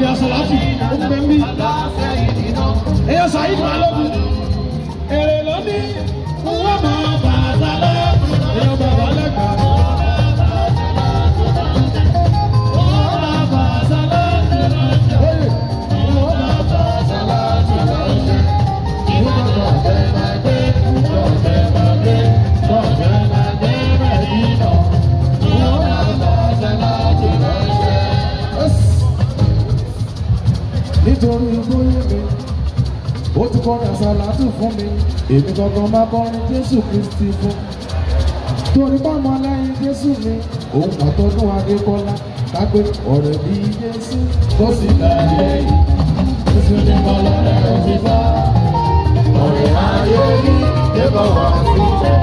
Òbí Asalatu, ó ń bẹ ń bí. Èèyàn Saheed Balógun. Èrè ló ní wọ́n máa bàtà lọ. Èèyàn bàbá lẹ́gbàá. Nítorí bóyá mi, ó ti kọrin àsàlátù fún mi, èmi gangan máa kọrin Jésù Kristi fún. Torí bọ́mọ lẹ́yìn Jésù mi, òun àtọ́dún Adékọ́lá kápẹ́ ọ̀rẹ́ bí Jésù tó sì láyé yìí. Jésù ní bọ́lá rẹ̀ ti bá. Ọ̀rẹ́ ayé yìí débọ̀ wá sílẹ̀.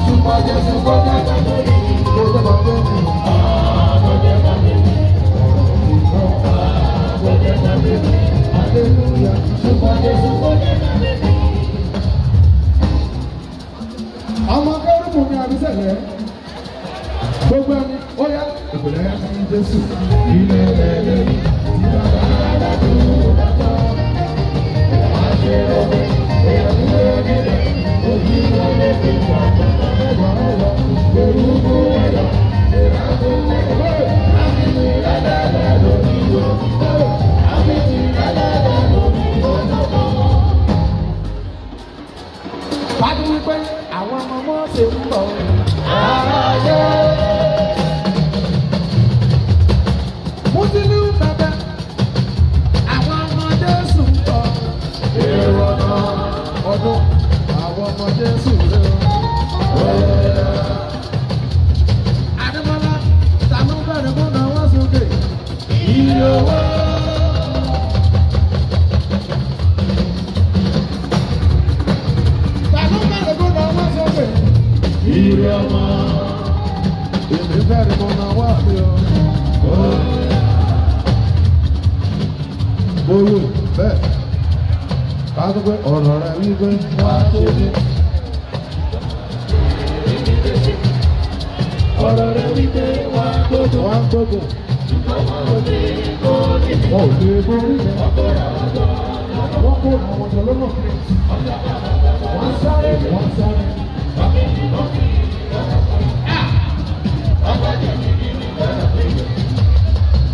Ṣùgbọ́n Jésù kò dẹ́gbẹ́ lórí. Kó dẹ́gbà pé mi. Kò dẹ́gbà pé mi. Kò dẹ́gbà pé mi. Hallelujah. Ṣùgbọ́n Jésù kò dẹ́gbà pé mi. Ọmọ kẹrùbù mi àbísẹ̀lẹ̀. Gbogbo ẹni ó yá ìpìlẹ̀ yá sí Jésù. Ilé rẹ̀ lórí tí bàbá aládùn bá tọ́. Má ṣe rògbé, èèyàn nílé, ojú ló lè fi pọ̀. Ẹgbàá ọ̀rọ̀ Orúkọ ẹ̀yọ̀, ìrànwọ́ ẹ̀yọ̀, àfihàn lẹ́lẹ́lẹ́ lórí òtítọ́, àfihàn lẹ́lẹ́lẹ́ lórí òtítọ́. Bájú wípé àwọn ọmọ mọ́ ṣe ń bọ̀. Aráyé. Mùsùlùmí bàbá, àwọn ọmọ Jésù ń bọ̀. Èrò ọ̀nà. Ọdún àwọn ọmọ Jésù rẹ̀ o. Adébọ́lá, ta ló bẹ̀rẹ̀ kó náà wá sókè? Iye owó. Ta ló bẹ̀rẹ̀ kó náà wá sókè? Iye ọmọ. Èmi bẹ̀rẹ̀ kó náà wá mi o. Bóyá bẹ́ẹ̀ ká tó pé ọ̀rọ̀ rẹ̀ wípé Wá ṣe mí. Ọ̀rọ̀ rẹ̀ wípé wá gbógun. Wá ń gbógun. Ṣùgbọ́n wọn ò lè borí mi. Wọn ò lè borí mi. Wọ́n kóra wọn jọ lọ́nà. Wọ́n kó àwọn jọ lọ́nà. Wọ́n sáré. Wọ́n sáré.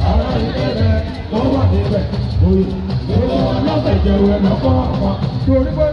Ará ilé rẹ̀ tó wà níbẹ̀. Bóyá Gbogbo wọn lọ́fẹ̀ẹ́ jẹ̀wẹ̀ lọ́kọ́ wọn. torí pé